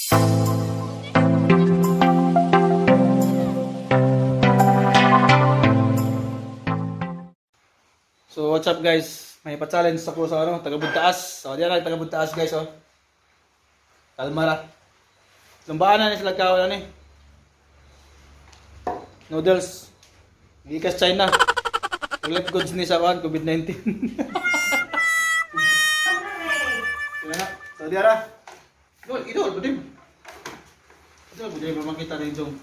So what's up, guys? May pa-challenge ako sa ano, taga Buntaas. So diyan lang taga Buntaas, guys, oh. Kalma ra. Lumbaan na ni sila kaon ani. Noodles. Gikas China. Ulit goods ni sa kuan COVID-19. Yan na. So diyan ra. Idol, idol, budim. Idol, budim, makita na yung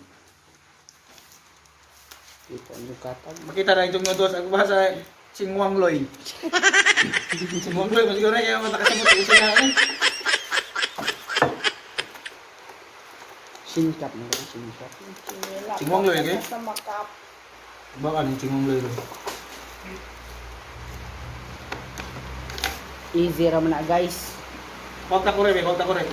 Kita ang katag. Makita na yung noodles. Ang bahasa Chingwang Loy. Chingwang Loy, mas siguro kaya makasabot sa isa na eh. Singkap na ba? Singkap. Chingwang Loy, okay? Sa makap. Baka ano yung Chingwang Loy ro. Easy ra man na, guys. Huwag ta ko rin, huwag ta ko rin.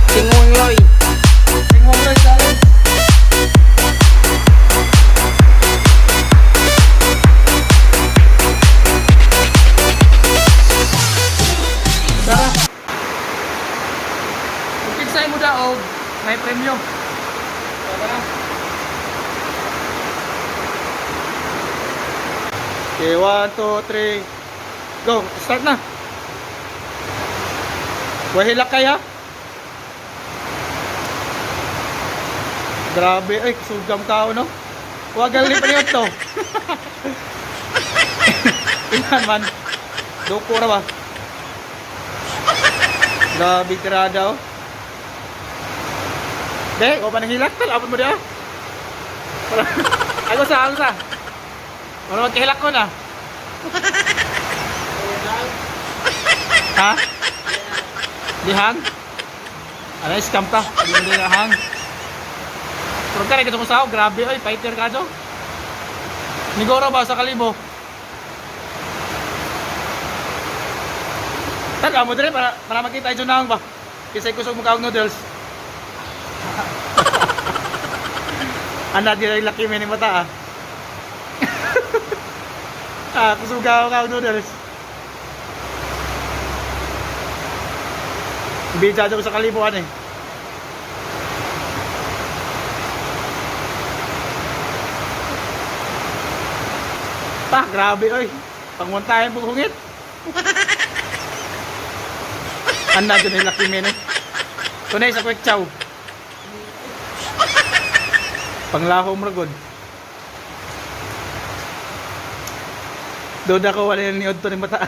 Chingwang Loy. Chingwang Loy challenge. Tara. Kung kinsay mo daog, may premyo. Tara. Okay, 1, 2, 3, go. Start na. Wahilak kaya? Grabe, ay, sugam kao, no? Huwag galing pa to. Ilan man? Duko ra ba? Grabe tirada, oh. De, ko pa nang hilak tal, abot mo di ah. Ako sa, ako sa. Wala magkahilak ko na. Ha? Di hang? Ano, scam ta. Di mo na hang. Pero ka rin sa grabe oy, fighter ka do. Nigoro ba sa kalibo? Taga mo dire para makita yung naong ba. Kisay kusog mo kaog noodles. Ana di rin laki ni mata ah. Ah, kusog ka kaog noodles. Bija ko sa kalibuan eh. Ta, grabe oy. Pangmuntahin po hungit. Anda dyan yung laki men eh. Tunay sa quick chow. Panglahom ra gud. Doon ako wala ni Odto ni mata.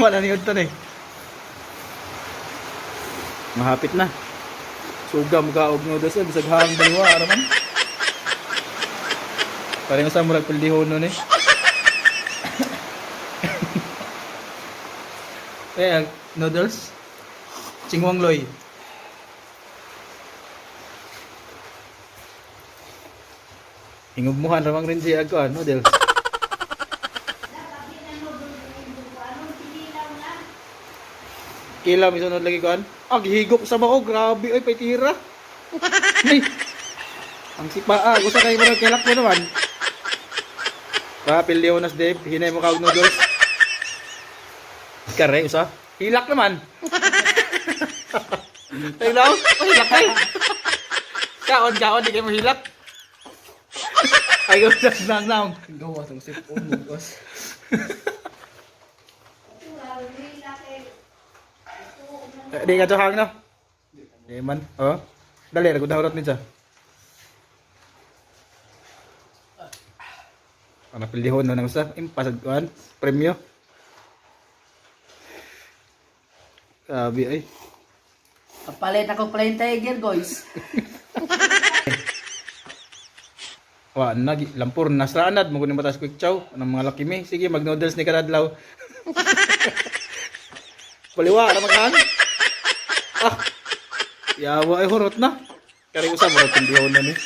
Wala ni Odto ni. Mahapit na. Sugam ka og noodles eh bisag hang dalawa ara man. Parang sa murag pildihon nun eh. Eh, noodles. Chingwang loy. Hingugmuhan ramang rin siya ko, noodles. Kila, may sunod lagi ko, Ah, gihigop sa bao. Grabe, ay, paitira. Ay, ang sipa, ah. Gusto kayo mo kelak mo naman. Pa, Leonas Dave, hinay mo kaog noodles. Kare, usa. Hilak naman. Ay, daw. Oh, hilak kay. Kaon, kaon, di kayo mo hilak. Ay, go, nang, nang. Gawa sa sipon mo, boss. Eh, di ka hang no? Di man. Oh. Dali, ragud hurot ni siya. Ana pildihon na nang usa. Impasad kuan. Premyo. Grabe ay. Kapalit ako plain tiger, guys. Wa na lampur na sa anad mo kunin batas quick chow anong mga laki mi. Sige, mag noodles ni karadlaw. Baliwa ra maghan. Ah. Yawa ay hurot na. Kari usa mo pildihon na ni.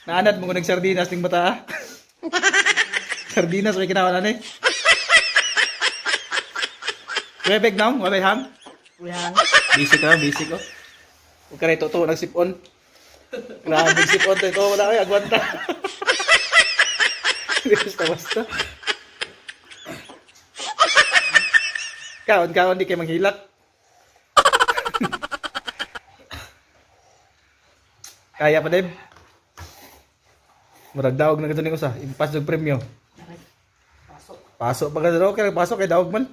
Naanad mo kuning sardinas ning bata. Ah. Sardinas may kinawa na ni. Webeg now, webeg hang. Uyang. Busy ka, busy ko. Huwag ka rin, totoo, nagsipon. Grabe, sipon to. Ito, wala kayo, agwanta. Hindi basta basta. Kaon, kaon, di kayo manghilak. Kaya pa, Deb. Murag daog na ganito ni usa. Impas og premyo. Pasok. Pasok pa ganito. Okay, pasok kay daog man.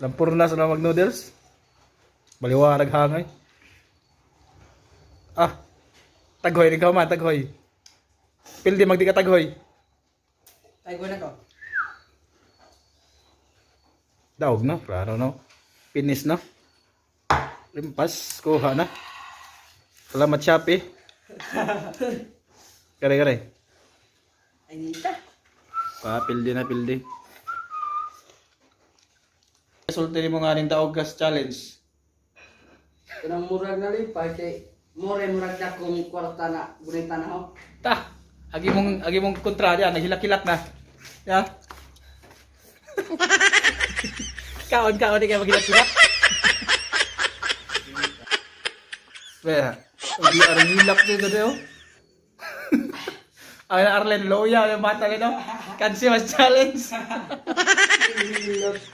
Lampur na sa mag noodles. Baliwarag hangay. Ah. Taghoy rin ka man, taghoy. Pildi magdi ka taghoy. Tayo na ko. Daog na, klaro no. Finish na. Limpas, kuha na. Salamat Shopee. Kare kare. Ay nita. Pa, pildi na pildi. Resulta ni mo nga rin daog gas challenge. Kanang murag na lipay kay more murag na kung kwarta na gunita na ho. Ta, agi mong kontra diyan, naghilak-hilak na. Ya. Kaon kaon di kayo maghilak-hilak. Weh, agi arang hilak dito deo. Ay Arlen Loya yung mata nito. Kansi mas challenge.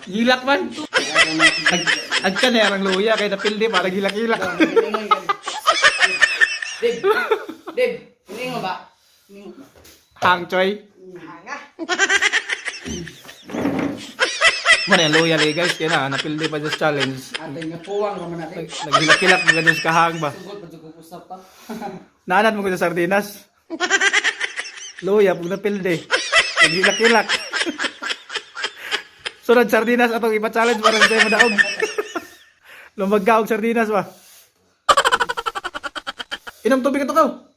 Hilak man. Ag ag ka na arang loya kay napildi para hilak-hilak. Dib. Dib, hindi mo ba? Hindi mo ba? Hang choy. Hanga. Mo na loya li guys kaya na napildi pa sa challenge. Atay nga puwang raman natin. Naghilak-hilak mga Diyos kahang ba? Sugod pa jud usap pa. Naanad mo ko sa sardinas. Luya, pag napilde. Naghilak-hilak. Sunod sardinas atong ipa-challenge para sa madaog. Lumagkaog sardinas ba? Inom tubig ito ka.